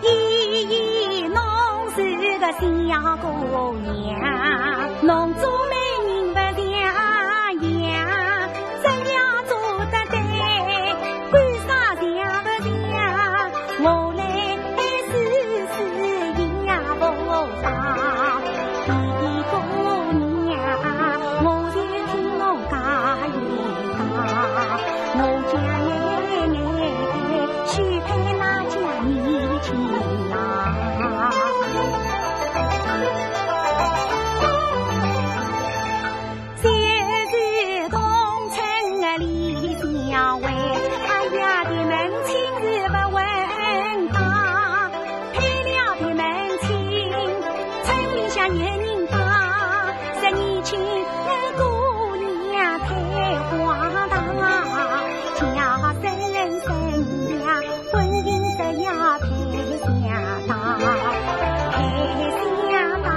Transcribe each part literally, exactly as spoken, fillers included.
依依侬是个小姑娘，侬做媒人勿像样，只要做得对，管啥像勿像，我来试试也勿妨。 姑娘，我就听侬讲一讲，我将来许配哪家女婿啊？就是同村的李小妹，哎呀，别门亲事勿问她。 配了别门亲，村里向有人讲，说年轻的姑娘太荒唐，叫声声呀，婚姻是要配相当，配相当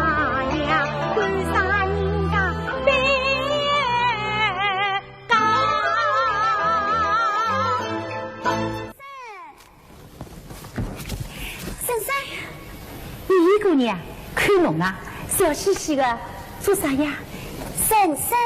呀，管啥人家配高。 婶婶，依依姑娘，看侬啊，笑嘻嘻的，做啥呀？婶婶，